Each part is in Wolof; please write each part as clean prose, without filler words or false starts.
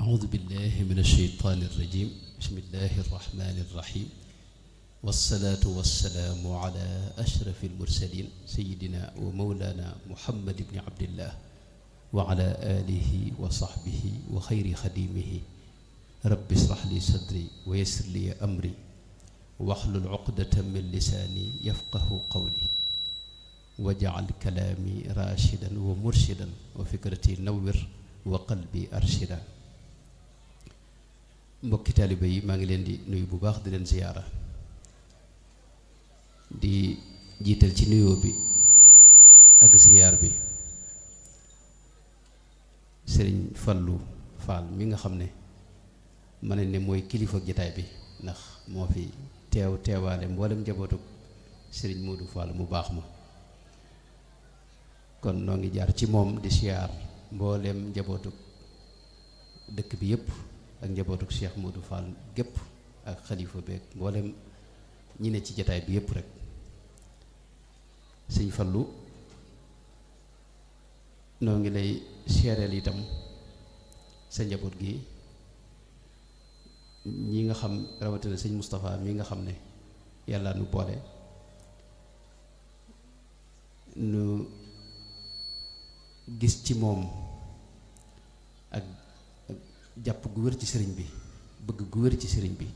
أعوذ بالله من الشيطان الرجيم بسم الله الرحمن الرحيم والصلاة والسلام على أشرف المرسلين سيدنا ومولانا محمد بن عبد الله وعلى آله وصحبه وخير خديمه رب اشرح لي صدري ويسر لي أمري واحلل عقدة من لساني يفقه قولي واجعل كلامي راشدا ومرشدا وفكرتي نور وقلبي أرشدا. mbokki taalibe yi maa ngi leen di nuyu bu baax di leen ziyaara di jiital ci nuyoo bi ak ziyaar bi sëriñ Fallu Fall mi nga xam ne ma ne mooy kilifa jataay bi ndax moo fi teewaale mboolem njabootu sëriñ Moodu Fall mu baax ma kon noo ngi jaar ci moom di ziyaar mboolem njabootu dëkk bi yépp ak njabootu Cheikh Modou Fall gépp ak xalifa beeg mboolem ñi ne ci jataay bi yépp rek sëñ Fallu noo ngi lay seereel itam sa njaboot gi ñi nga xam rawatina sëñ Moustapha mi nga xam ne yàlla nu boole nu gis ci moom ak jàpp gu wér ci sëriñ bi bëgg gu wér ci sëriñ bi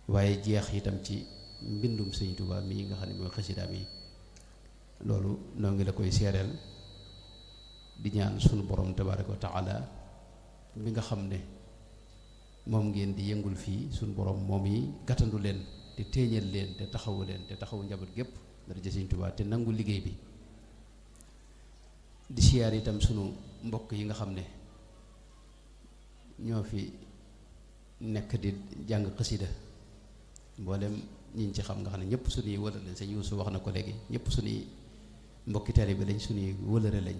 waaye jeex itam ci mbindum sëriñ Tuubaa mii nga xam ne mooy xasidaam yi loolu noo ngi la koy seereel di ñaan sunu borom tabaaraka wa taala mi nga xam ne moom ngeen di yëngul fii sunu borom moom yi gàttandu leen te téeñal leen te taxawu leen te taxawu njaboot gépp dara ja sëriñ Tuubaa te nangu liggéey bi di siyaar itam sunu mbokk yi nga xam ne ñoo fi nekk di jàng xasida mboolem ñiñ ci xam nga xam ne ñëpp suñuy wëlëre lañ sëñ Yuusu wax na ko léegi ñëpp suñuy mbokki taalibe lañ suñuy wëlëre lañ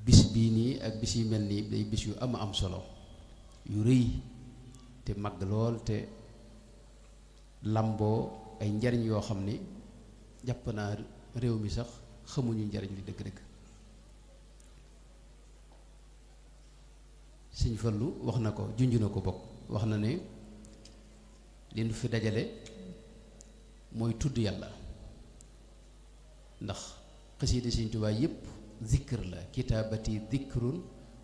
bis bii nii ak bis yi mel nii day bis yu am solo yu rëy te mag lool te lamboo ay njariñ yoo xam ni jàpp naa réew mi sax xamuñu njariñ li dëgg-dëgg sëñ Fallu wax na ko junj na ko bokk wax na ne li nu fi dajale mooy tudd yàlla ndax xasiida sëñ Tuubaa yépp zikr la kitaabati zikrun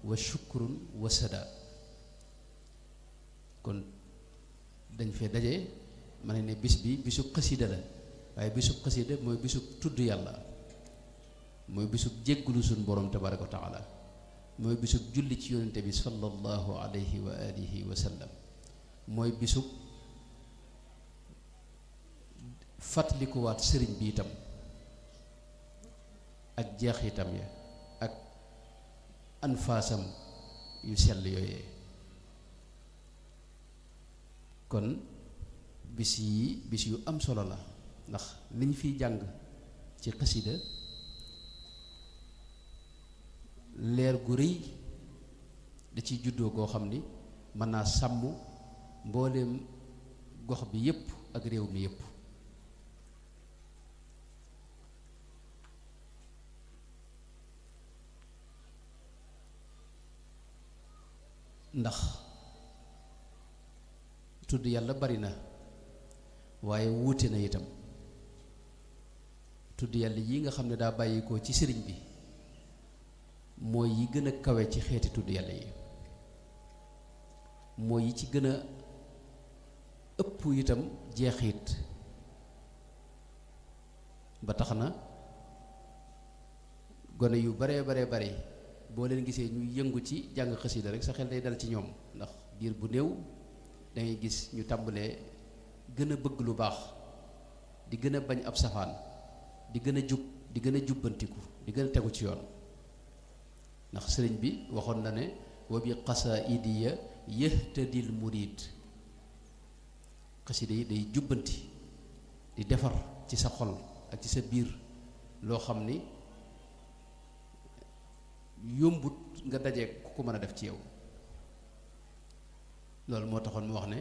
wa shukrun wa sada kon dañ fee daje ma ne bis bi bisub xasiida la waaye bisub xasiida mooy bisub tudd yàlla mooy bisub jéggulu suñ borom tabaraka wa taala mooy bisub julli ci yonente bi sallallahu alayhi wa alihi wa sallam mooy bisub fàttalikuwaat sëriñ bi itam ak jeexitam ya ak anfaasam yu sell yooyee kon bis yu am solo la ndax liñ fiy jàng ci xasida leer gu rëy da ciy juddoo koo xam ni mën naa sàmm mbooleem gox bi yépp ak réew mi yépp ndax tudd yàlla bari na waaye wuute na itam tudd yàlla yi nga xam ne daa bàyyikoo ci sëriñ bi mooy yi gën a kawe ci xeeti tudd yàlla yi mooy yi ci gën a ëpp itam jeexit ba tax na gone yu bare bare boo leen gisee ñu yëngu ci jàng xasida rek sa xel day dal ci ñoom ndax diir bu néew dangay gis ñu tàmbalee gën a bëgg lu baax di gën a bañ ab safaan di gën a jub di gën a jubbantiku di gën a tegu ci yoon ndax sëriñ bi waxoon na ne wa bi qasaaidiya yahtadil murid xasida yi day jubbanti di defar ci sa xol ak ci sa biir loo xam ni yombut nga daje ku ko mën a def ci yow loolu moo taxoon mu wax ne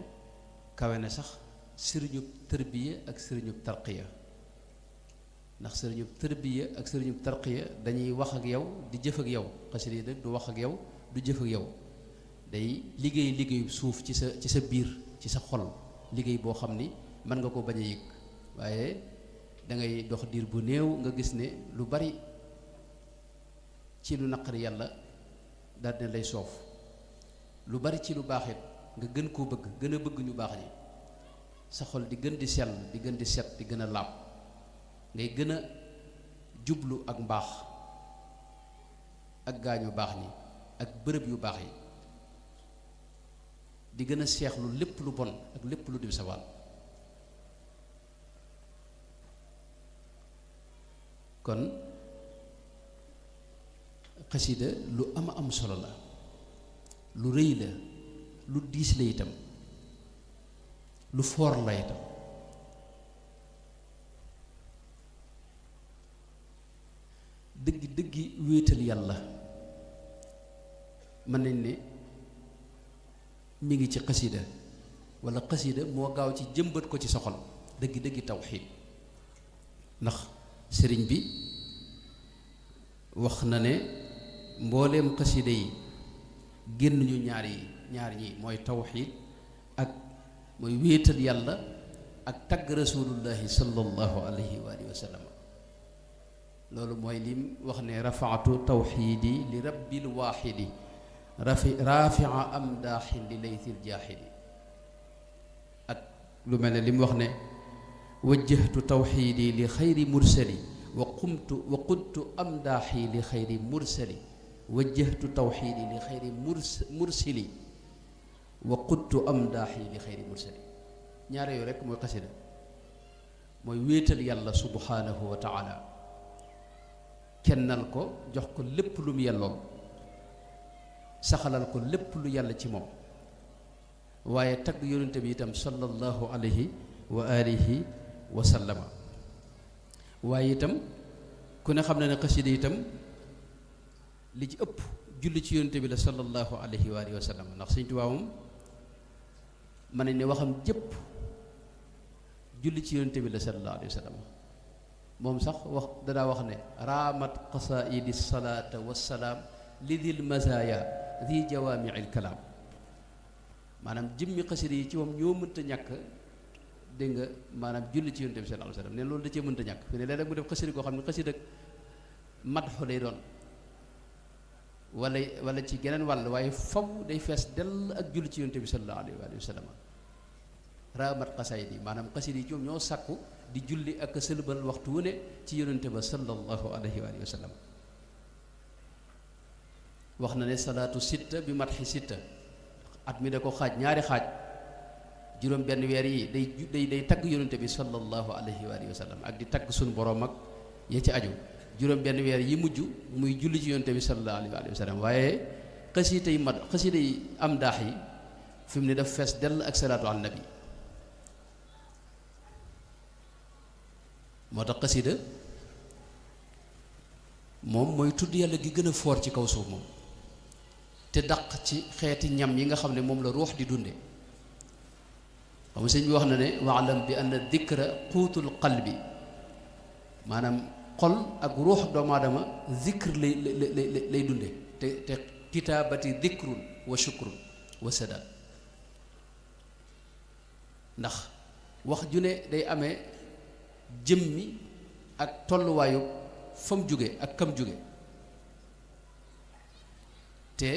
kawe na sax sëriñub tërbiya ak sëriñub tarqiya ndax sëriñub tërbiya ak sëriñub tarqiya dañuy wax ak yow di jëf ak yow. xasida yi nag du wax ak yow du jëf ak yow, day liggéeyub suuf ci sa biir ci sa xol, liggéey boo xam ni mën nga ko bañ a yëg, waaye dangay dox diir bu néew nga gis ne lu bari ci lu naqari yàlla daal ne lay soof, lu bari ci lu baax it nga gën koo bëgg, gën a bëgg ñu baax ñi, sa xol di gën di sell, di gën di set, di gën a laab, ngay gën a jublu ak mbaax ak gaañu baax ñi ak bërëb yu baax yi, di gën a seexlu lépp lu bon ak lépp lu dim sawaan. kon xasida lu am solo la, lu rëy la, lu diis la itam, lu foor la itam. dëggi wéetal yàlla mën nañ ne mi ngi ci xasida, walla xasida moo gaaw ci jëmbat ko ci sa xol, dëggi tawxiid. ndax sëriñ bi wax na ne mbooleem xasida yi génn ñu ñaar ñi mooy tawxiid ak mooy wéetal yàlla ak tagg rasulullahi sallallahu alayhi wa alihi wa sallam. loolu mooy lim wax ne rafaatu tawxiidi li rabbil waaxidi rafia am daaxin li laytil jaaxidi. ak lu mel ne lim wax ne wajjahtu tawxiidi li xayri mursali wa qultu am daaxi li xayri mursali wajjahtu tawxiidi li xayri mursili wa qultu am daaxi li xayri mursali. ñaare yooyu rekk mooy xasida, mooy wéetal yàlla subhaanahu wa taala, kennal ko, jox ko lépp lu mu yelloon, saxalal ko lépp lu yàlla ci moom, waaye tagg yonente bi itam sallallahu alayhi wa alihi wa sallama. waaye itam ku ne xam na ne xasida itam li ci ëpp julli ci yonente bi la sallallahu alayhi wa alihi wa sallama. ndax Sëñ Tuubaa moom mën nañ ne waxam jëpp julli ci yonente bi la sallallahu alayhi wa sallama. moom sax wax danaa wax ne raamat qasaidi salaata wassalaam li dil mazaaya di jawaamiil kalaam. maanaam jëmmi xasida yi ci moom ñoo mënta ñàkk, dégg nga, maanaam julli ci yonent bi sallallahu alayhi wa sallam ne loolu da cee mënta ñàkk. fi ne léeg-léeg mu def xasida koo xam ne xasida madxu lay doon wala ci geneen wàll, waaye faw day fees dell ak julli ci yonent bi sallallahu alayhi wa sallam. raamat qasaidi maanaam xasida yi ci moom ñoo sàkku di julli ak sëlbal waxtu wu ne ci yonente ba sallallahu alayhi wa sallam. wax na ne salaatu sitta bi matxi sitta, at mi da ko xaaj ñaari xaaj, juróom benn weer yi day tagg yonente bi sallallahu alayhi wa sallam ak di tagg suñ boroom ak ya ci aju. juróom benn weer yi mujj muy julli ci yonente bi sallallahu alayhi wa sallam. waaye xasida yi am daax yi fi mu ne daf fees dell ak salaatu ala nabi. moo tax xasida moom mooy tudd yàlla gi gën a foor ci kaw suuf moom, te daq ci xeeti ñam yi nga xam ne moom la ruux di dunde. xam nga sëñ bi wax na ne waalam bi anna dikra quutul qalbi, maanaam xol ak ruux doomu aadama zikr lay dunde, te kitaabati dikrun wa shukrun wa sadaat. ndax wax ju ne day amee jëmmi ak tolluwaayu fa mu jóge ak kam jóge. te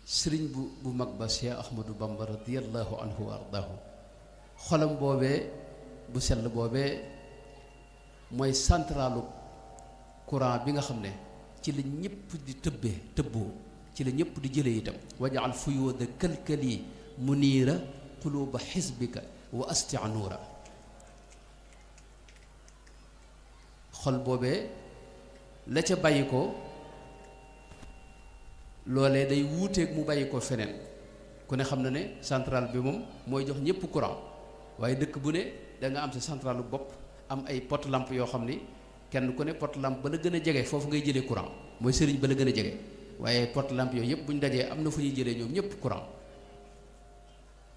sëriñ bu mag ba Cheikh Ahmadou Bamba radiyallahu anhu wa ardaahu, xolam boobee bu sell boobee mooy centralu courant bi nga xam ne ci la ñëpp di tëbboo, ci la ñëpp di jëlee itam. wajaal fuyuuda kalkali muniira quluuba xisbika wa astia nuura. xol boobee la ca bàyyi ko loolee day wuuteeg mu bàyyi ko feneen. ku ne xam na ne centrale bi moom mooy jox ñëpp courant, waaye dëkk bu ne da nga am sa centralu bopp, am ay pot lampe yoo xam ni kenn ku ne pot lampe ba la gën a jege foofu ngay jëlee courant, mooy sëriñ ba la gën a jege. waaye pot lampe yooyu yëpp bu ñu dajee am na fu ñuy jëlee ñoom ñëpp courant.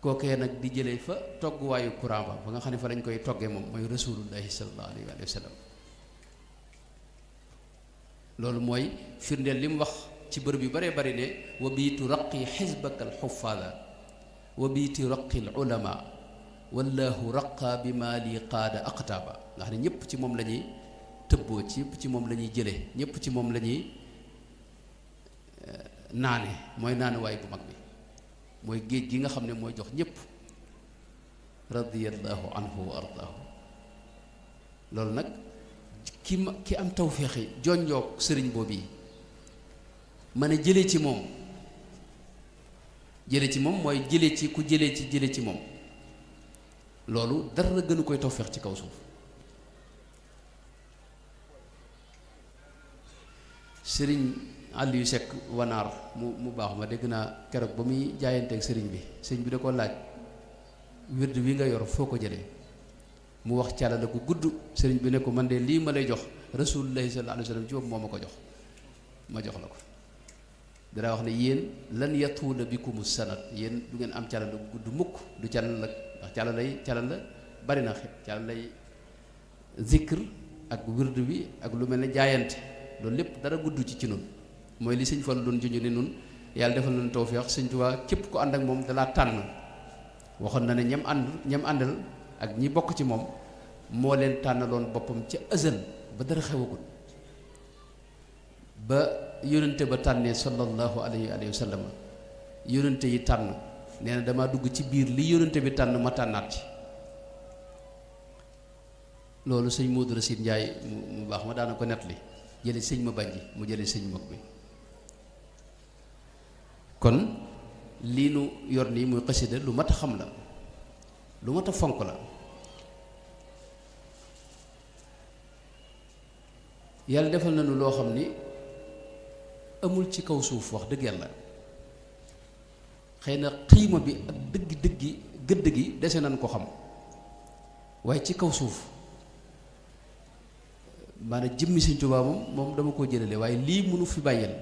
kookee nag di jëlee fa togguwaayu courant ba nga xam ne fa lañ koy toggee moom mooy rasulullahi sallallahu alayhi wa sallam. loolu mooy firndeel li mu wax ci bërëb yu baree bari ne wa biitu raqi xisbaka alxufaada wa biitu raqi al ulama wallahu raqa bi maa li qaada aqtaaba nga xam ne ñëpp ci moom la ñuy tëbboo ci ñëpp ci moom la ñuy jëlee ñëpp ci moom la ñuy naane mooy naanuwaay bu mag bi mooy géej gi nga xam ne mooy jox ñëpp radiyallahu anhu wa ardaahu. loolu nag ki am tawféexi jonjoog sëriñ boobu yi mën a jëlee ci moom mooy jëlee ci ku jëlee ci moom loolu dara gënu koy tawféex ci kaw suuf. sëriñ Aliou Seck wanaar mu baax ma dégg naa keroog ba muy jaayanteeg sëriñ bi da ko laaj wird wi nga yor foo ko jëlee mu wax càlla gu gudd sëriñ bi ne ko man de lii ma lay jox rasulullahi sallallahu alayhi wa sallam ci bopp moo ma ko jox ma jox la ko. danaa wax ne yéen lan yatuula bikumu sanat yéen du ngeen am càlla gu gudd mukk du càlla la ndax càlla la bari na càlla lay zikr ak wird bi ak lu mel ne jaayante loolu lépp dara gudd ci nun mooy li sëñ Fallu doon junj ne nun yàlla defal nañu tawfeex sëñ Tuubaa képp ko ànd ak moom dalaa tànn waxoon na ne ñam àndal ak ñi bokk ci moom moo leen tànnaloon boppam ca ëzal ba dara xewagul ba yónnante ba tànnee sallallahu alayhi wa sallam yónnante yi tànn nee na dama dugg ci biir li yónnante bi tànn ma tànnaat ci loolu sëñ Modou Racine Ndiaye mu baax ma daana ko nettali jële sëñ ma bànji mu jële sëñ mag bi. kon lii nu yor nii muy xasida lu mat a xam la lu mat a fonk la yàlla defal nañu loo xam ni amul ci kaw suuf wax dëgg yàlla xëy na xiima bi ak dëggi gëdd gi dese nañ ko xam waaye ci kaw suuf maanaam jëmmi Sëñ Tuubaa moom dama koo jëlale waaye lii mënu fi bàyyil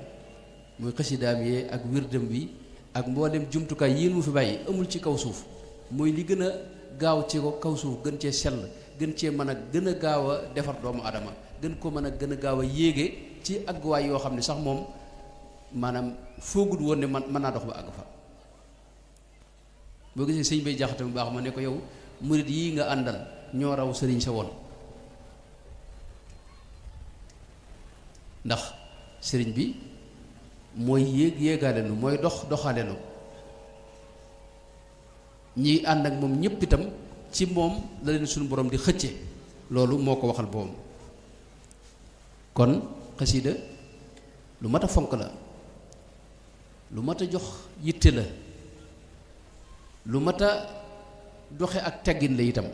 muy xasidaam yee ak wirdam bi ak mboolem jumtukaay yii mu fi bàyyi amul ci kaw suuf mooy li gën a gaaw ci ko kaw suuf gën cee sell gën cee mën a gën a gaaw a defar doomu adama gën ko mën a gën a gaaw a yéege ci àgguwaay yoo xam ne sax moom maanaam foogul woon ne mën naa dox ba àgg fa. boo gisee sëñ bay jaxate bu baax ma ne ko yow murit yii nga àndal ñoo raw sëriñ sa woon ndax sëriñ bi mooy yéegaale nu mooy doxaale nu ñi ànd ak moom ñépp itam ci moom la leen suñu borom di xëcce loolu moo ko waxal boom kon xasida lu mat a fonk la lu mat a jox yitte la lu mat a doxe ak teggin la itam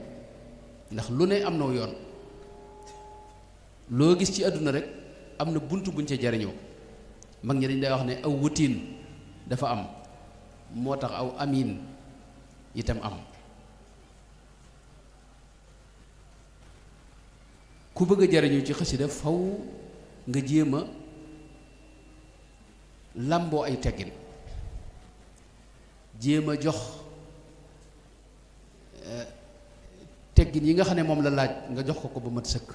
ndax lu ne am na yoon loo gis ci àdduna rek am na bunt buñ ca jariñoo mag ñi dañ day wax ne aw wutiin dafa am moo tax aw amiin itam am ku bëgg a jariñu ci xasida faw nga jéem a làmboo ay teggin jéem a jox teggin yi nga xam ne moom la laaj nga jox ko ba mat sëkk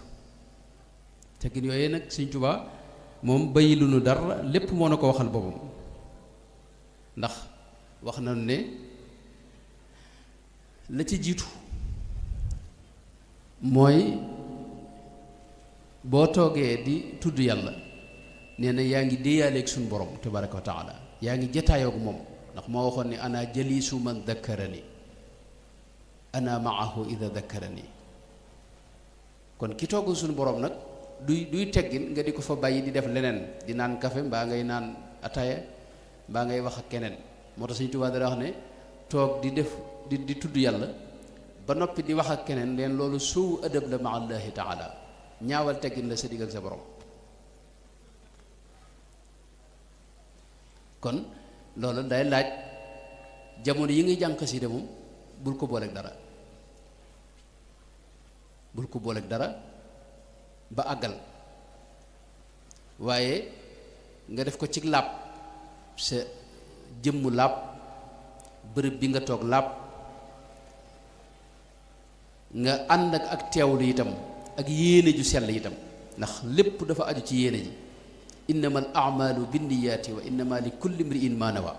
teggin yooyu nag Sëñ Tuubaa moom bayi lu nu dara lépp moo na ko waxal boppam ndax wax nañu ne la ci jiitu mooy boo toogee di tudd yàlla nee na yaa ngi déeyaaleeg suñu borom tabaraka wa taala yaa ngi jataayoog moom ndax moo waxoon ne ana jaliisu man dakkarani ana maahu ida dakkarani kon ki toogu suñu borom nag duy teggin nga di ko fa bàyyi di def leneen di naan kafe mbaa ngay naan ataaya mbaa ngay wax ak keneen moo tax Sëñ Tuubaa dara wax ne toog di def di tudd yàlla ba noppi di wax ak keneen leen loolu suu adab la ma allahi taala ñaawal teggin la sa digg ak sa borom kon loolu day laaj jamono yi ngay jàng xasida moom bul ko booleeg dara ba àggal waaye nga def ko ci làpp sa jëmmu làpp bërëb bi nga toog làpp nga ànd ak teewlu itam ak yéene ju sell itam ndax lépp dafa aju ci yéene ji innamal a'malu binniyaati wa innama li kulli imri'in ma nawa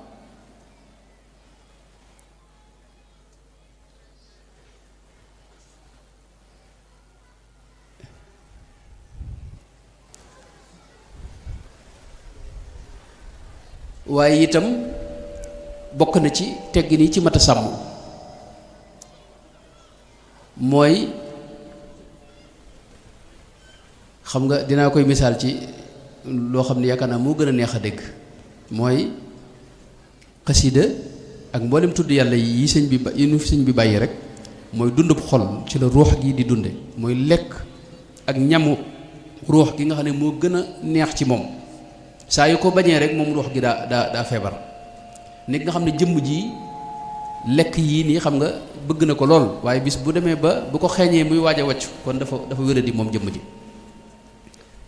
waaye itam bokk na ci teggin yi ci mat a sàmm mooy xam nga dinaa koy misaal ci loo xam ne yaakaar naa moo gën a neex a dégg mooy xasida ak mboolem tudd yàlla yi sëñ bi yi nu sëñ bi bàyyi rek mooy dundub xol ci la ruux gi di dunde mooy lekk ak ñamu ruux gi nga xam ne moo gën a neex ci moom saa yu ko bañee rek moom ruux gi daa feebar nit nga xam ne jëmm ji lekk yii nii xam nga bëgg na ko lool waaye bis bu demee ba bu ko xeeñee muy waaj a wàcc kon dafa wéradi moom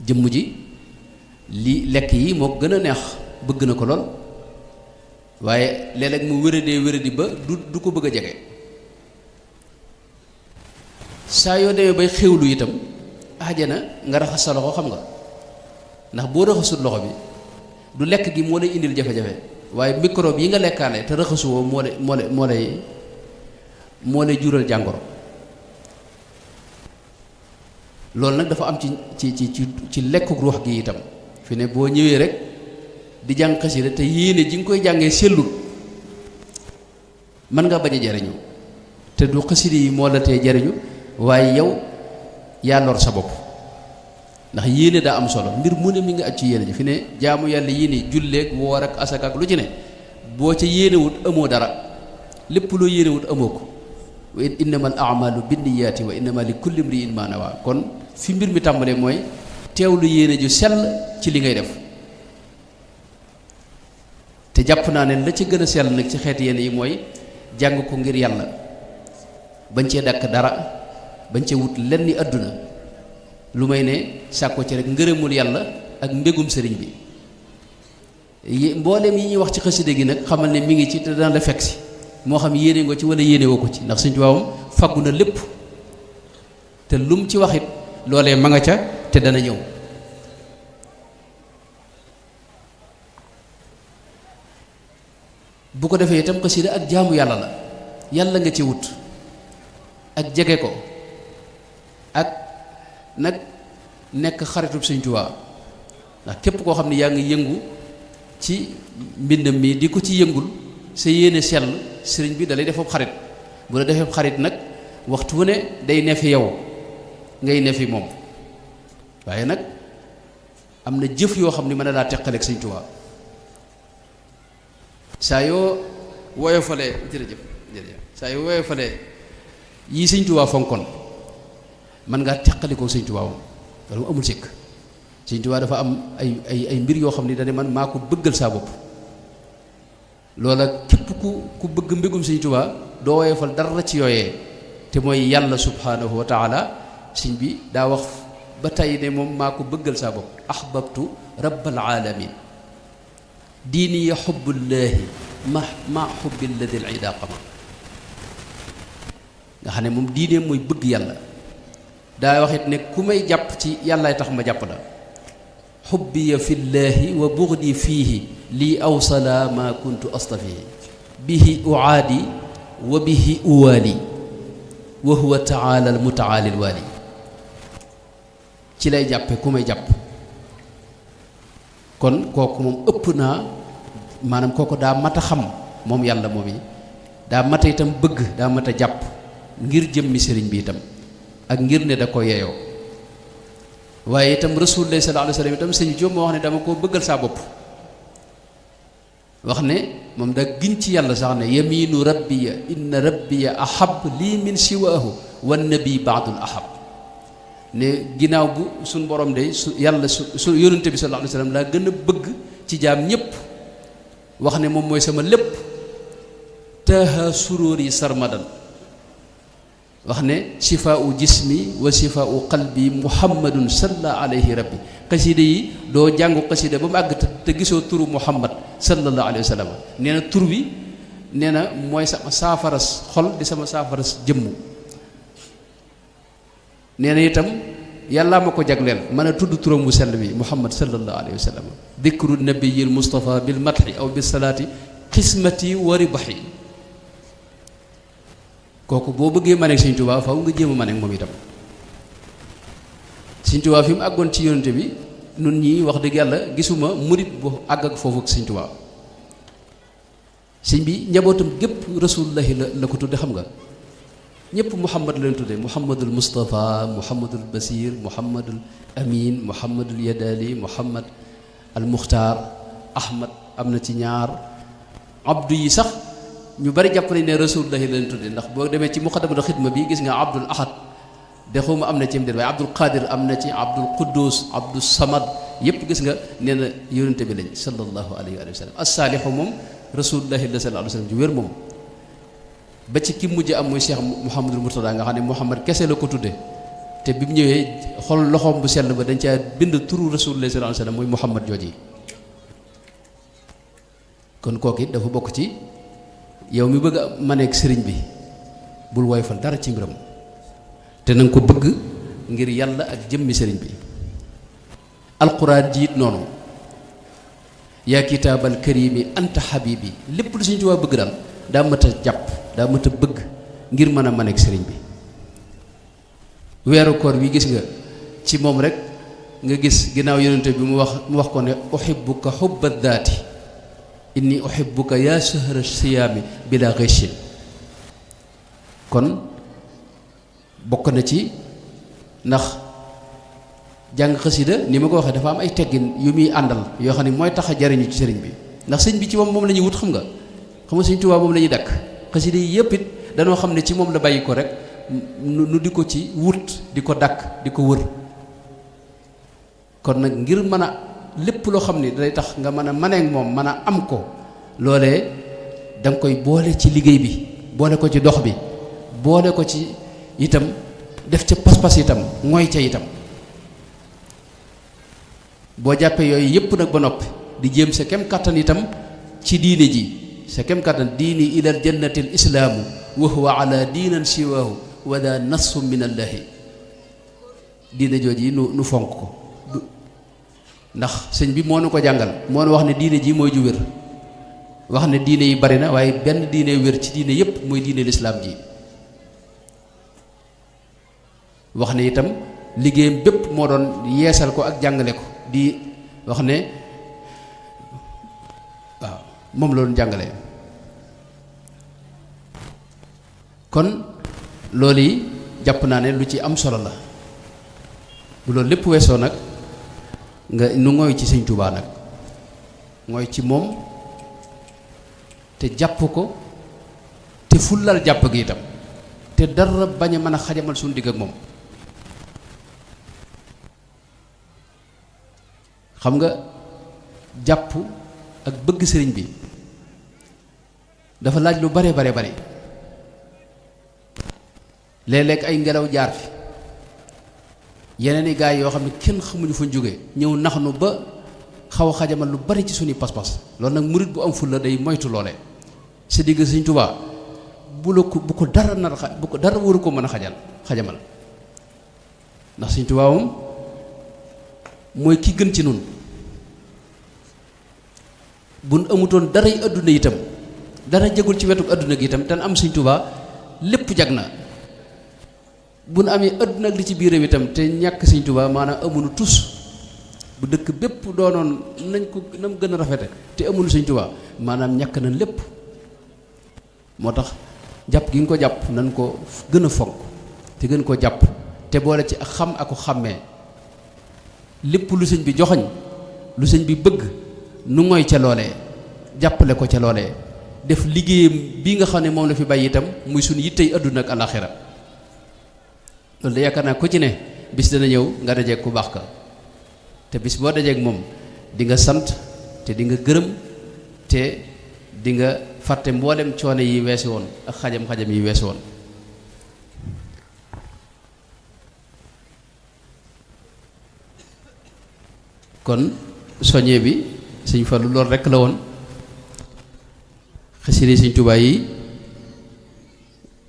jëmm ji li lekk yi moo gën a neex bëgg na ko lool waaye léeg-léeg mu wéradi ba du ko bëgg a jege saa yoo demee bay xéwlu itam ajana nga raxas sa loxo xam nga ndax boo raxasut loxo bi du lekk gi moo lay indil jafe-jafe waaye microbe yi nga lekkaale te raxasuwoo moo lay jural jàngoro loolu nag dafa am ci lekkuk ruux gi itam fi ne boo ñëwee rek di jàng xasida te yéene ji nga koy jàngee sellul mën nga bañ a jariñu te du xasida yi moo la tee jariñu waaye yow yaa lor sa bopp ndax yéene daa am solo mbir mu ne mi nga aj ci yéene ji fi ne jaamu yàlla yéene julleeg woor ak asaka ak lu ci ne boo ca yéenewut amoo dara lépp loo yéenewut amoo ko wa innamal a'malu binniyaati wa innama li kulli imri'in ma nawa kon fi mbir mi tàmbalee mooy teewlu yéene ju sell ci li ngay def te jàpp naa ne la ci gën a sell nag ci xeeti yéene yi mooy jàng ko ngir yàlla bañ cee dàkk dara bañ cee wut lenn ni àdduna lu may ne sàkko ci rek ngërëmul yàlla ak mbégum sëriñ bi mbooleem yi ñuy wax ci xasida gi nag xamal ne mi ngi ci te dana la fekk si moo xam yéene nga ci wala yéene woo ko ci ndax Sëriñ Tuubaa faggu na lépp te lum ci waxit loolee ma nga ca te dana ñëw bu ko defee itam xasida ak jaamu yàlla la yàlla nga ci wut ak jege ko ak nag nekk xaritub Sëriñ Tuubaa ndax képp koo xam ne yaa ngi yëngu ci mbindam mi di ko ci yëngul sa yéene sell sëriñ bi dalay defab xarit bu la defee xarit nag waxtu wu ne day ne fi yow ngay ne fi moom waaye nag am na jëf yoo xam ne mën na laa teqaleeg Sëriñ Tuubaa saa yoo woyofalee jërëjëf saa yoo woyofalee yii Sëriñ Tuubaa fonkoon mën ngaa teqalikoo Sëriñ Tuubaa moom loolu amul sikk Sëriñ Tuubaa dafa am ay mbir yoo xam ne dañu man maa ko bëggal saa bopp loola képp ku bëgg mbégum Sëriñ Tuubaa doo woyofal dara ci yooyee te mooy yàlla subhanahu wa taala sëñ bi daa wax ba tey ne moom maa ko bëggal saa bopp ahbabtu rabbal alamin diini ya xubbullaahi ma xubbi lladi l ida qama nga xam ne moom diineem mooy bëgg yàlla daa waxit ne ku may jàpp ci yàllaay tax ma jàpp la xubbiya fi llaahi wa bugdi fiihi lii awsala ma kuntu astafihi bihi uaadi wa bihi uwaali wa huwa taala al mutaali al waali ci lay jàppe ku may jàpp kon kooku moom ëpp naa maanaam kooku daa mat a xam moom yàlla moom yi daa mat a itam bëgg daa mat a jàpp ngir jëmmi sëriñ bi itam ak ngir ne da ko yeyoo waaye itam rasulullah sallallahu alayhi wa sallam itam sëñ Jóob moo wax ne dama koo bëggal saa bopp wax ne moom da giñ ci yàlla sax ne yaminu rabbiya inna rabbiya ahab lii min siwaahu wan nabi baadul ahab ne ginnaaw bu suñ borom de su yàlla su yónnante bi sallallahu alayhi wa sallam laa gën a bëgg ci jaam ñépp wax ne moom mooy sama lépp taaha suróor yi sarmadan wax ne sifaau jismi wa sifaau qalbi muhammadun salla alayhi rabbi xasida yi doo jàngu xasida ba mu àgg te gisoo turu muhammad sallallahu alayhi wa sallam nee na tur wi nee na mooy sama saafaras xol di sama saafaras jëmm nee na itam yàllaa ma ko jagleel mën a tudd turam bu sell bi muhammad sallallahu alayhi wa sallam dikru nabiyil mustafa bil madhi aw bis salaati xismati wa ribahi kooku boo bëggee maneeg Sëñ Tuubaa faw nga jéem a maneeg moom itam Sëñ Tuubaa fi mu àggoon ci yonente bi nun ñii wax dëgg yàlla gisuma murit bu àgg ak foofu ak Sëñ Tuubaa sëñ bi njabootam gépp rasulullahi la ko tudde xam nga ñëpp muhammad leen tudde muhammadul mustafa muhammadul basir muhammadul amin muhammadul yadali muhammad al muxtaar ahmad am na ci ñaar abdu yi sax ñu bari jàpp nañ ne rasulullahi leen tudde ndax boo demee ci muqaddamatul xidma bi gis nga abdul ahad de xawma am na ci déet waaye abdul qadir am na ci abdul quddus abdul samad yëpp gis nga nee na yonente bi lañ sallallahu alayhi wa sallam as-saalihu moom rasulullahi sallallahu alayhi wa sallam ju wér moom ba ci ki mujj am muy cheikh mouhamadul murtada nga xam ne mouhamad kese la ko tudde te bi mu ñëwee xol loxoom bu sell ba dañ caa bind turu rasulullahi sallallahu alayhi wa sallam muy mouhamad jooji kon kooku it dafa bokk ci yow mi bëgg a maneeg sëriñ bi bul woyfal dara ci mbiram te na nga ko bëgg ngir yàlla ak jëmmi sëriñ bi alquran jiit noonu yaa kitaabal karimi anta habibi lépp lu Sëñ Tuubaa bëgg daal daa mat a jàpp daa mat a bëgg ngir mën a maneeg sëriñ bi weeru koor bi gis nga ci moom rek nga gis ginnaaw yonente bi mu wax ko ne uhibbuka hubba daati inni uhibbuka yaa shahra siyaami bila ghishin kon bokk na ci ndax jàng xasida ni ma ko waxee dafa am ay teggin yu muy àndal yoo xam ne mooy tax a jariñu ci sëriñ bi ndax sëñ bi ci moom la ñuy wut xam nga Sëñ Tuubaa moom la ñuy dakk xasida yi yëpp it danoo xam ne ci moom la bàyyi ko rek nu di ko ci wut di ko dakk di ko wër kon nag ngir mën a lépp loo xam ne day tax nga mën a maneeg moom mën a am ko loolee da nga koy boole ci liggéey bi boole ko ci dox bi boole ko ci itam def ca pas-pas itam mooy ca itam boo jàppee yooyu yëpp nag ba noppi di jéem sa kem kattan itam ci diine ji sa kem kattan diini ilal jannatil islaamu wa huwa ala diinan siwaahu wala nassu min allahi diine jooji nu fonk ko ndax sëñ bi moo nu ko jàngal moo nu wax ne diine ji mooy ju wér wax ne diine yi bari na waaye benn diine wér ci diine yépp mooy diine lislaam ji wax ne itam liggéeyam bépp moo doon yeesal ko ak jàngale ko di wax ne waaw moom la doon jàngale kon loolu yi jàpp naa ne lu ci am solo la bu loolu lépp weesoo nag nga nu ngooy ci Sëñ Tuubaa nag ngooy ci moom te jàpp ko te fullal jàpp gi itam te dara bañ a mën a xajamal suñu digg ak moom xam nga jàpp ak bëgg sëriñ bi dafa laaj lu bare léeg-léeg ay ngelaw jaar fi yeneen i gaay yoo xam ne kenn xamuñu fa jóge ñëw nax nu ba xaw a xajamal lu bari ci suñuy pas-pas loolu nag murit bu am ful la day moytu loole sa digg Sëñ Tuubaa bu ko dara waru ko mën a xajamal ndax Sëñ Tuubaa moom mooy ki gën ci nun buñ amutoon daray adduna itam dara jagul ci wetu adduna gi itam te am Sëñ Tuubaa lépp jag na bu nu amee adduna ak li ci biiram itam te ñàkk Sëñ Tuubaa maanaam amuñu tus bu dëkk bépp doonoon nañ ko na mu gën a rafete te amuñu Sëñ Tuubaa maanaam ñàkk nañ lépp moo tax jàpp gi nga ko jàpp nañ ko gën a fonk te gën ko jàpp te boole ci ak xam ak ko xàmmee lépp lu sëñ bi joxoñ lu sëñ bi bëgg nu ngoy ca loolee jàppale ko ca loolee def liggéeyam bii nga xam ne moom la fi bàyyi itam muy suñu yittey adduna ak alaxira loolu da yaakaar naa ku ci ne bis dana ñëw nga dajeeg ku baax ka te bis boo dajeeg moom di nga sant te di nga gërëm te di nga fàtte mboolem coono yi weesu woon ak xajam-xajam yi weesu woon kon soññee bi Sëñ Fallu loolu rekk la woon xasida Sëñ Tuubaa yi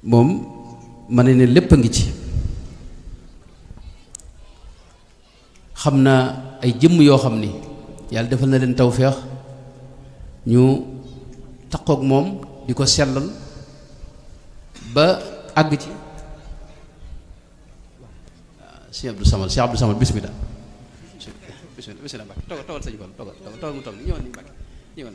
moom ma ne lépp a ngi ci xam naa ay jëmm yoo xam ni yàlla defal na leen tawféex ñu taqoog moom di ko sellal ba àgg ci Cheikh Abdou Samad bismillah Mbàkke toogal sëñ Fall toogal mu toog ñëwal ni Mbàkke ñëwal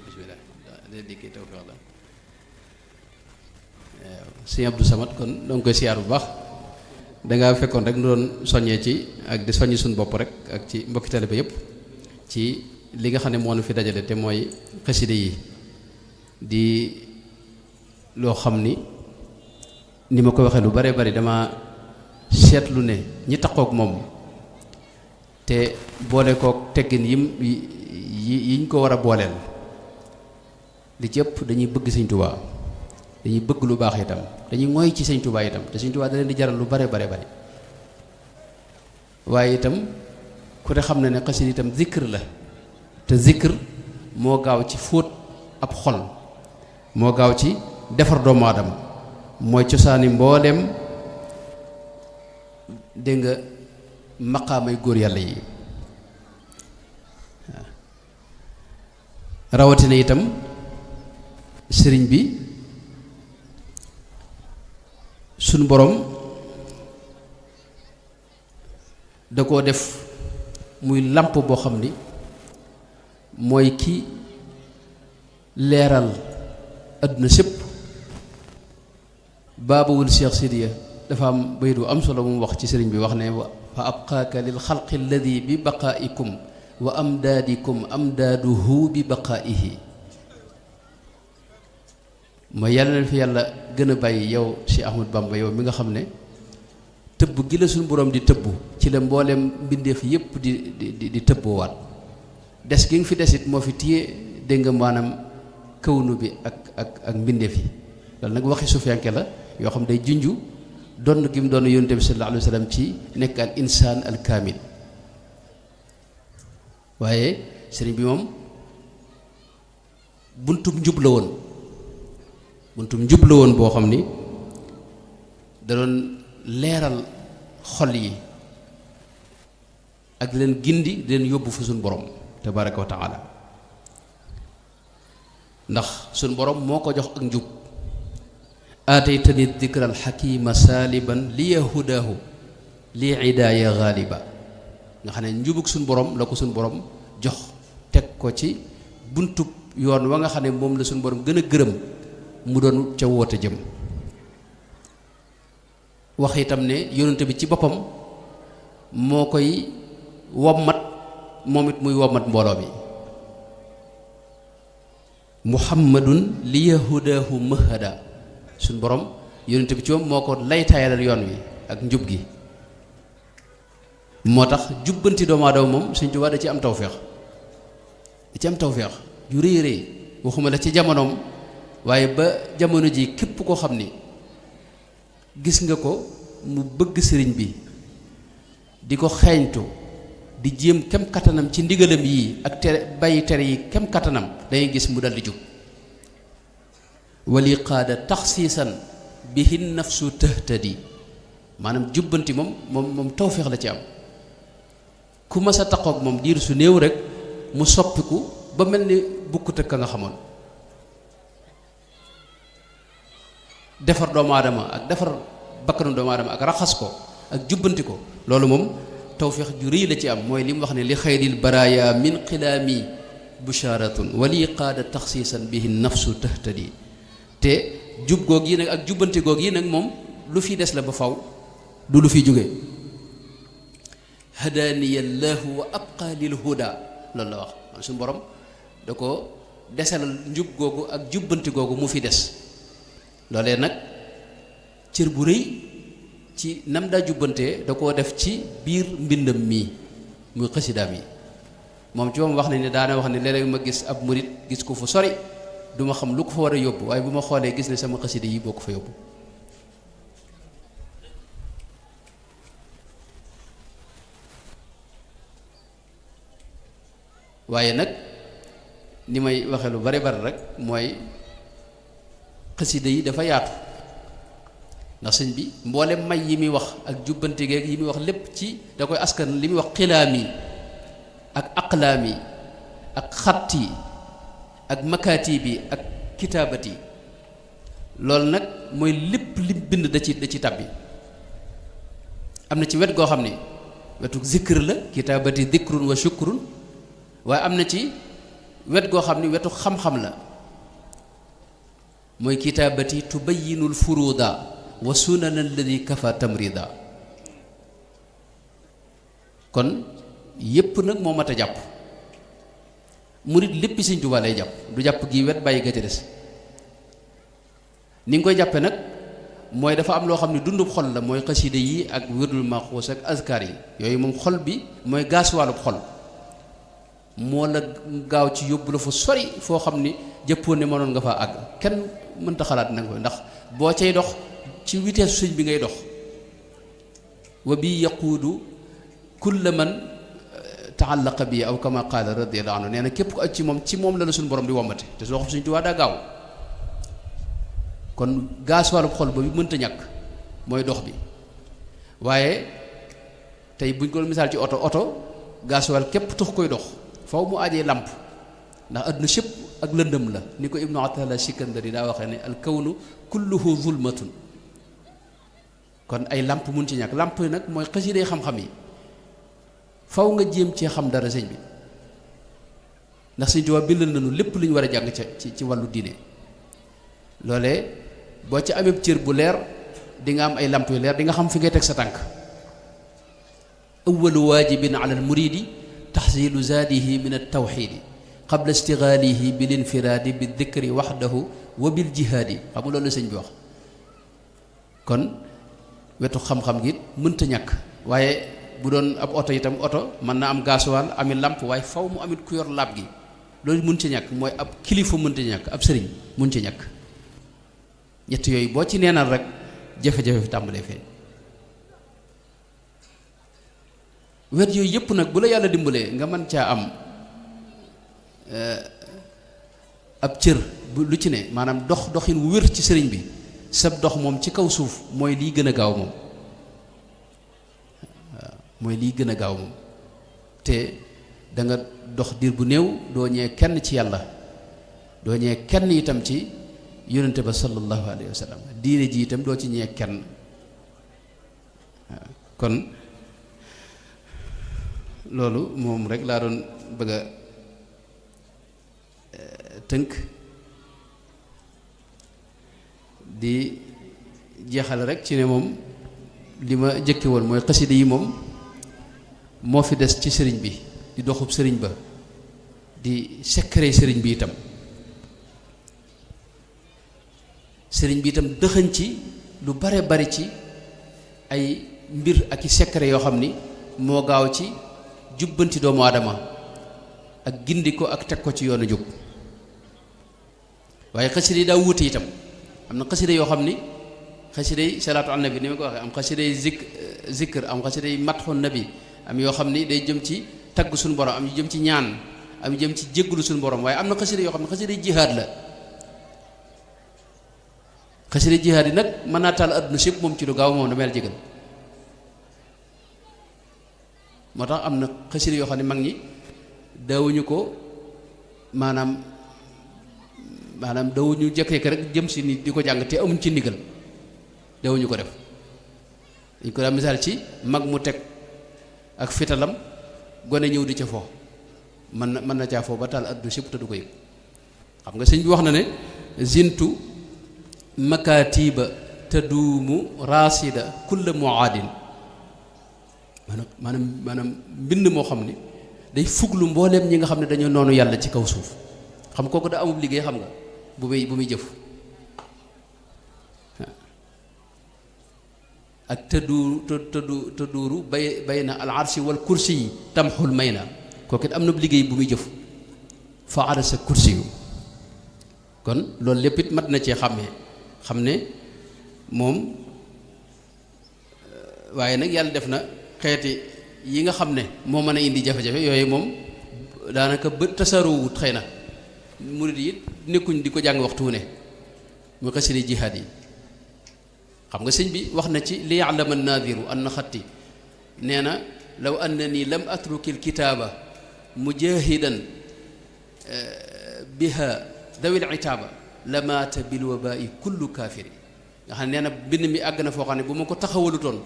bismillah day dikkee tawfeex la waaw sëñ Abdou Samad kon danga koy siyaar bu baax dangaa fekkoon rek nu doon soññee ci ak di soññi suñu bopp rek ak ci mbokki taalibe yépp ci li nga xam ne moo nu fi dajale te mooy xaside yi di loo xam ni ma ko waxee lu bare bari dama seetlu ne ñi taqook moom te boole kook teggin yiñ ko war a booleel li ci ëpp dañuy bëgg Sëñ Tuubaa dañuy bëgg lu baax itam dañuy ngoy ci Sëñ Tuubaa itam te Sëñ Tuubaa da leen di jaral lu bare bari waaye itam ku ne xam na ne xasida itam zikr la te zikr moo gaaw ci fóot ab xol moo gaaw ci defar doomu aadama mooy cosaani mboolem dégg nga maqaamay góor yàlla yi rawatina itam sëriñ bi suñ borom da koo def muy làmp boo xam ni mooy ki leeral adduna sépp baabawul Cheikh Sidiya dafa am bayit bu am solo mu wax ci sëriñ bi wax ne fa abqaaka lil xalqi alladi bi baqaaikum wa amdaadikum amdaaduhu bi baqaaihi mooy yàlla na fi yàlla gën a bàyyi yow Cheikh Ahmad Bamba yow mi nga xam ne tëbb gi la suñu borom di tëbb ci la mbooleem mbindeef yépp di tëbboowaat des gi nga fi desit moo fi téye dégg nga maanaam kawnu bi ak mbindeef yi loolu nag waxi sufiyanke la yoo xam day junju donn gi mu doon yonent bi sallallahu alayhi wa sallam ci nekk al insaan al kaamil waaye sëriñ bi moom buntum njub la woon boo xam ni da doon leeral xol yi ak leen gindi di leen yóbbu fa suñu borom tabaraka wa taala ndax suñu borom moo ko jox ak njub aataytani dikra alxakima saaliban liya hudaahu li idaaya gaaliba nga xam ne njubug suñu borom la ko suñu borom jox teg ko ci buntub yoon wa nga xam ne moom la suñu borom gën a gërëm mu doon ca woote jëm wax itam ne yonente bi ci boppam moo koy wommat moom it muy wommat mbooloo mi muhammadun li yahudaahu mahada suñ borom yonente bi ci moom moo ko laytaayalal yoon wi ak njub gi moo tax jubbanti doomu aadama moom Sëñ Tuubaa da ci am tawféex ju rëy rëy waxuma la ci jamonoom waaye ba jamono ji képp koo xam ni gis nga ko mu bëgg sëriñ bi di ko xeeñtu di jéem kem kattanam ci ndigalam yii ak tere bàyyi tere yi kem kattanam dangay gis mu daldi jub wali qaada taxsiisan bihi nafsu tahtadi maanaam jubbanti moom tawféex la ci am ku mas a taqoog moom diir su néew rek mu soppiku ba mel ni bukkut ak ka nga xamoon defar doomu aadama ak defar bakkanu doomu aadama ak raxas ko ak jubbanti ko loolu moom tawféex ju rëy la ci am mooy li mu wax ne li xayril baraaya min xilaami busharatun wali qaada taxsiisan bihi nafsu tahtadi te jub goog yi nag ak jubbanti goog yi nag moom lu fi des la ba faw du lu fi jóge hadaaniyallahu wa abqa lil huda loolu la wax man suñu borom da ko desalal njub googu ak jubbanti googu mu fi des loolee nag cër bu rëy ci nam daa jubbantee da koo def ci biir mbindam mii muy xasidaam yi moom ci moom wax nañ ne daana wax ne léeg-léeg ma gis ab murit gis ko fu sori du ma xam lu ko fa war a yóbbu waaye bu ma xoolee gis ne sama xasida yi boo ko fa yóbbu waaye nag ni may waxe lu bari rek mooy xasida yi dafa yaatu ndax sëñ bi mboolem may yi muy wax ak jubbante geeg yi muy wax lépp ci da koy askan li muy wax xilaami ak aqlaami ak xatti ak makaatibi ak kitaabati loolu nag mooy lépp lim bind da ci tabbi am na ci wet goo xam ne wetu zikr la kitaabati dikrun wa shukrun waaye am na ci wet goo xam ne wetu xam-xam la mooy kitaabati tubayyinul furuuda wa sunana alladi kafa tamrida kon yépp nag moo mat a jàpp murit léppi Sëñ Tuubaa lay jàpp du jàpp gi wet bàyyi ga ca des ni nga koy jàppe nag mooy dafa am loo xam ne dundub xol la mooy xasida yi ak wirdul maxuus ak azkar yi yooyu moom xol bi mooy gaasuwaalub xol moo la gaaw ci yóbbu la fu sori foo xam ni jëppoon ne mënoon nga faa àgg kenn mënta xalaat nanga ko ndax boo cay dox ci vitesse sëñ bi ngay dox wa bi yaquudu kulla man taallaqa bi aw kama qaala radiyallahu anhu nee na képp ko aj ci moom la suñu borom di wommate te soo xam Sëñ Tuubaa daa gaaw kon gaas wàllub xol ba bi mënta ñàkk mooy dox bi waaye tey buñ ko misaal ci oto gaas wàll képp tux koy dox faw mu ajee làmp ndax adduna sépp ak lëndëm la ni ko ibnu atala sikandari daa waxee ne al kawnu kulluhu zulmatun kon ay làmp mun ci ñàkk làmp yi nag mooy xasiday xam-xam yi faw nga jéem cee xam dara sëñ bi ndax Sëñ Tuubaa bindal nañu lépp lu ñu war a jàng ci wàllu diine loolee boo ci amee cër bu leer di nga am ay làmp yu leer di nga xam fi ngay teg sa tànk awwalu waajibin ala al muridi taxsilu zaadihi min al tawxidi qabla istigaalihi bil infiraadi bi dikri waxdahu wa bil jihaadi xam nga loolu la sëñ bi wax kon wetu xam-xam gi mënta ñàkk waaye bu doon ab oto itam oto mën na am gaasuwaal ami làmp waaye faw mu amit ku yor laab gi loolu mun ci ñàkk mooy ab kilifa mun ci ñàkk ab sëriñ mun ci ñàkk ñett yooyu boo ci neenal rek jafe-jafe fi tàmbalee feeñ wet yooyu yëpp nag bu la yàlla dimbalee nga mën caa am ab cër bu lu ci ne maanaam doxin wu wér ci sëriñ bi sab dox moom ci kaw suuf mooy lii gën a gaaw moom mooy lii gën a gaaw moom te da nga dox diir bu néew doo ñee kenn ci yàlla doo ñee kenn itam ci yonente ba sallallahu alayhi wa sallam diine ji itam doo ci ñee kenn kon loolu moom rek laa doon bëgg a tënk di jeexal rek ci ne moom li ma jëkke woon mooy xasida yi moom moo fi des ci sëriñ bi di doxub sëriñ ba di secret sëriñ bi itam sëriñ bi itam dëxëñ ci lu bare bari ci ay mbir ak i secret yoo xam ni moo gaaw ci jubbanti doomu aadama ak gindi ko ak teg ko ci yoonu jub waaye xasida yi daa wuute itam am na xasida yoo xam ni xasida yi salaatu an nabi ni ma ko waxee am xasida yi zikr am xasida yi matxu nabi am yoo xam ni day jëm ci tagg suñu borom am yu jëm ci ñaan am yu jëm ci jéggulu suñu borom waaye am na xasida yoo xam ne xasida yi jihaad la xasida jihaad yi nag mën naa taal adduna sépp moom ci lu gaaw moom dama la jégal moo tax am na xasida yoo xam ne mag ñi daawuñu ko maanaam daawuñu jekk-jekk rek jëm si ni di ko jàng te amuñ ci ndigal daawuñu ko def dañ ko daa misaal ci mag mu teg ak fitalam gone ñëw di ca foo mën na caa foo ba taal adduna sépp te du ko yëg xam nga sëñ bi wax na ne zintu makaatiba taduumu raasida kulla muaadin maanaam mbind moo xam ni day fuglu mbooleem ñi nga xam ne dañoo noonu yàlla ci kaw suuf xam kooku da amub liggéey xam nga bu muy jëf ak tëduuru bayna al arshi wal kursi yi tamxul may na kooku it am na liggéey bu muy jëf fa arasa kursi yu kon loolu lépp it mat na cee xàmmee xam ne moom waaye nag yàlla def na xeeti yi nga xam ne moo mën a indi jafe-jafe yooyu moom daanaka ba tasaaroowut xëy na murid yi nekkuñ di ko jàng waxtu wu ne mu xasida jihaad yi xam nga sëñ bi wax na ci li ya'lama an-naadiru anna xatti nee na law annani lam atruki al-kitaaba mujahidan biha dawil itaaba la maata bil wabaa'i kullu kaafiri nga xam ne nee na bind mi àgg na foo xam ne bu ma ko taxawalutoon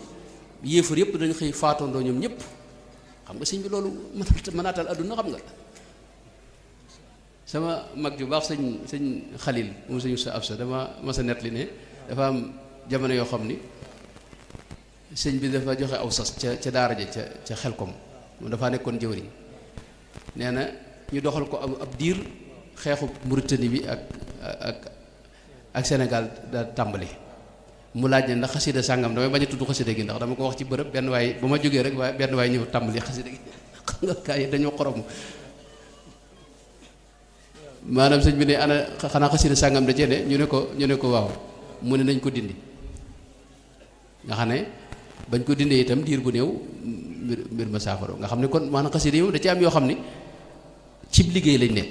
yéefar yëpp dañu xëy faatoondoo ñoom ñëpp xam nga sëñ bi loolu mënaatal adduna xam nga sama mag ju baax sëñ Xalil moom sëñ sa absa dama mas a nettali ne dafa am jamono yoo xam ni sëñ bi dafa joxe aw sas ca daara ja ca Xelkom moom dafaa nekkoon jëwriñ nee na ñu doxal ko ab diir xeexu Mauritanie bi ak Sénégal da tàmbali mu laaj ne ndax xasida sàngam damay bañ a tudd xasida gi ndax dama ko wax ci bërëb benn waay ba ma jógee rek waaye benn waay ñëw tàmbali xasida gi xam nga kaa yi dañoo xorom maanaam sëñ bi ne ana xanaa xasida sàngam da cee ne ñu ne ko waaw mu ne nañ ko dindi nga xam ne bañ ko dindee itam diir bu néew mbir ma saafaro nga xam ne kon maanaam xasida yi da ci am yoo xam ni cib liggéey lañ ne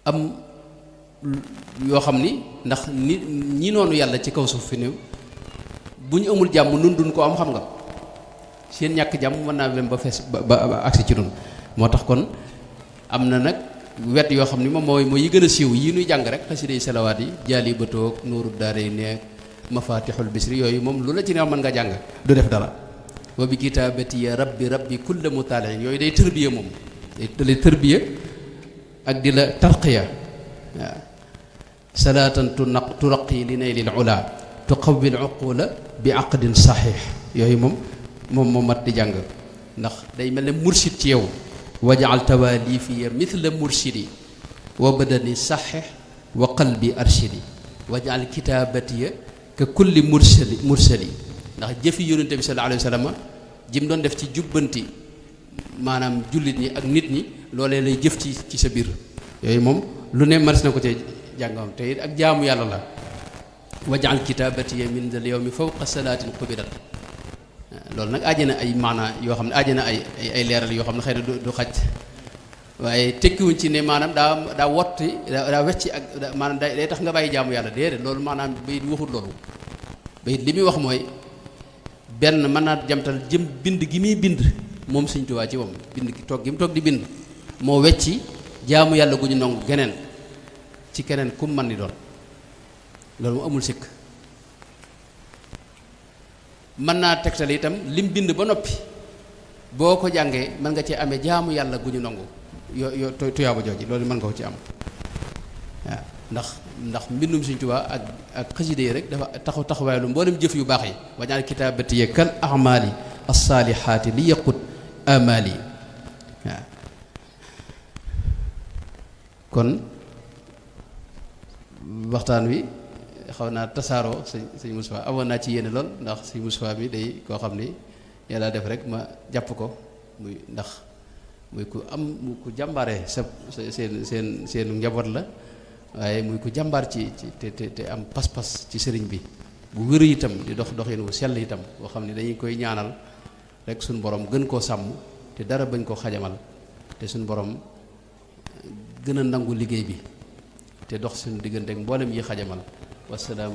am yoo xam ni ndax nit ñi noonu yàlla ci kaw suuf fi néew bu ñu amul jàmm nun duñ ko am xam nga seen ñàkk jàmm mën naa dem ba fees ba agsi ci nun moo tax kon am na nag wet yoo xam ni moom mooy yi gën a siiw yi nuy jàng rek xasida yi salawaat yi jaali ba toog nuuru daare neeg mafatixul bisri yooyu moom lu la ci neex mën nga jàng du def dara wa bi kitaabati ya rabbi kulla mutaaliin yooyu day tërbiya moom day tërbiya ak di la tarqiya waaw salaatan turaqi li naylil ula tuqawwil uqula bi aqdin saxiix yooyu moom mat di jàng ndax day mel ne mursid ci yow wajaal tawaalifiya mithla mursidi wa badani saxiix wa qalbi arshidi wajaal kitaabatiya ka kulli mursali ndax jëfi yonente bi sallallahu alayhi wa sallam jim doon def ci jubbanti maanaam jullit ñi ak nit ñi loolee lay jëf ci sa biir yooyu moom lu ne maris na ko ci jàngam te it ak jaamu yàlla la wajaal kitaabatiya min dal yawmi fawqa salaatin qubilat loolu nag àjjana ay maanaa yoo xam ne àjjana ay leeral yoo xam ne xëy na du xaj waaye tekkiwuñ ci ne maanaam daa wotti daa wecci ak maanaam day tax nga bàyyi jaamu yàlla déedéet loolu maanaam bayit waxut loolu bayit li muy wax mooy benn mën naa jamtal jëm bind gi muy bind moom Sëñ Tuubaa ci moom bind gi toog gi mu toog di bind moo wecci jaamu yàlla gu ñu nangu geneen ci keneen kum man ni doon loolu mu amul sikk mën naa tegtal itam lim bind ba noppi boo ko jàngee mën nga cee amee jaamu yàlla gu ñu nangu yo tuyaaba jooji loolu mën nga ko ci am waaw ndax mbindum Sëñ Tuubaa ak xasida yi rek dafa taxawaay lu mboolem jëf yu baax yi wañaal kitaabati kal a'maali as-saalihaati li yaqut amaali waaw kon waxtaan wi xaw naa tasaaroo sëñ Moustapha amoon naa ci yéene lool ndax sëñ Moustapha bi day koo xam ni yàlla def rek ma jàpp ko muy ku am ku jàmbaare seen njaboot la waaye muy ku jàmbaar ci te am pas-pas ci sëriñ bi bu wéru itam di doxin wu sell itam boo xam ne dañuy koy ñaanal rek suñu borom gën koo sàmm te dara bañ koo xajamal te suñu borom gën a nangu liggéey bi te dox suñu diggante ak mboolem yi xajamal wasalaam